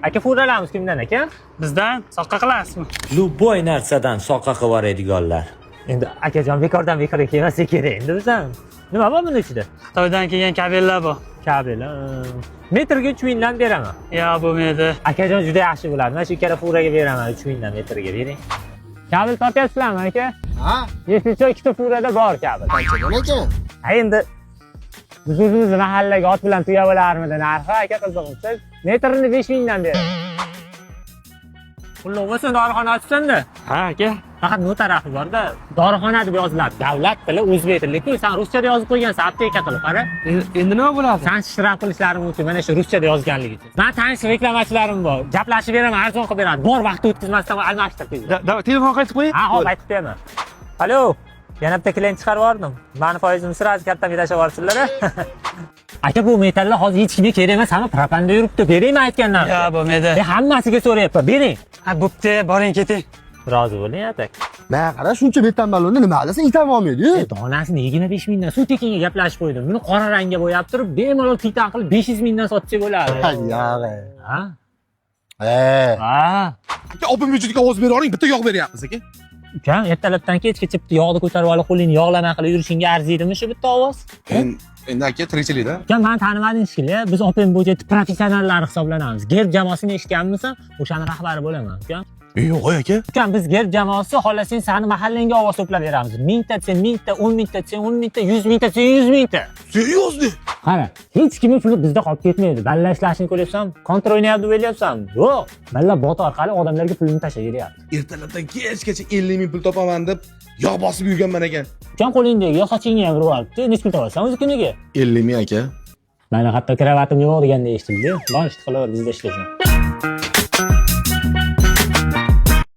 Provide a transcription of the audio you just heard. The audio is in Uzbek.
Aka, furalarimiz kimdan aka? Bizdan soqqa qilasizmi? Любой narsadan soqqa qilib yuboradiganlar. Endi, akajon, bekordan bekorga kelmasa kerak endi biz ham. Nima bor buni ichida? Xitoydan kelgan kabellar bor. Kabel. Metrga 3000 dan beraman. Yo, bo'lmaydi. Akajon, juda yaxshi bo'ladi. Mana shu ikkala furaga beraman, 3000 dan metrga bering. Kabel sotyapsizlarmi, aka? Ha? Если что, ikkita furada bor kabel. Qanchadan ekan? Ha, endi biz o'zimizni mahallaga ot bilan tuya bo'larmidi narxi, aka, qizig'imsiz. Metrini 5000 dan beraman. Qulluq bo'lsin, dorixona ochsin-da. Ha, aka. Faqat bu tarafi borda, dorixona deb yoziladi. Davlat tili o'zbek tili-ku, sen ruschada yozib qo'ygansan, apteka qilib, qara. Endi nima bo'ladi? San shtraf qilishlari mumkin mana shu ruschada yozganligi uchun. Man tanish reklamachilarim bor. Gaplashib beraman, arzon qilib beradi. Bor, vaqt o'tkazmasdan almashtir tezda. Telefon qaytib qo'ying. Ha, hop, aytib qo'yaman. Alo, yana bitta klient chiqarib yubordim. Mani foizimni сразу kartamga tashlab yuborsinlar. Aka, bu metallar hozir hech kimga kerak emas, hamma propanda yuribdi. Beraymi aytgan narxni? Yo, bo'lmaydi. E, hammasiga so'rayapman, bering. Ha, bo'pti, boring, keting. Rozi bo'ling, atak. Man qara, shuncha betan balonni nima qilasan? Itam olmaydi. E, donasini 25 mingdan suv tekinga gaplashib qo'ydim. Buni qora rangga bo'yab turib, bemalol titan qilib 500 mingdan sotsak bo'ladi. Ha, yog'i. Ha? E. Ha. Aka, open byudjetga ovoz bera oling, bitta yog' beryapmiz, aka. Ukam, ertalabdan kechgacha bitta yog'ni ko'tarib olib, qo'lingni yog'lama qilib yurishingga arziydimi shu bitta ovoz? Endi, aka, tirikchilikda. Ukam, mani tanimading shekilli. Biz open budget professionallari hisoblanamiz. Gerb jamoasini eshitganmisan? O'shani rahbari bo'laman, ukam. Yo'q, aka. Ukam, biz Gerb jamoasi, xohlasang, sani mahallangga ovoz to'plab beramiz. 1000 ta desang 1000 ta, 10 000 ta desang 10 000 ta, 100 000 ta desang 100 000 ta. Серьезно? Qara, hech kimning puli bizda qolib ketmaydi. Balla ishlashini ko'ryapsanmi? Kontra o'ynayapti deb o'ylayapsanmi? Yo'q. Balla bot orqali odamlarga pulini tashlab beryapti. Ertalabdan kechgacha 50 ming pul topaman deb yog' bosib yurganman ekan. Ukam, qo'lingdagi yo sochingni ham urib olibdi. Necha pul topasan o'zi kuniga? 50 ming, aka. Mana, hatto kravatim yo'q deganda eshitildi. Bor, ishni qilaver, bizda ishlasin.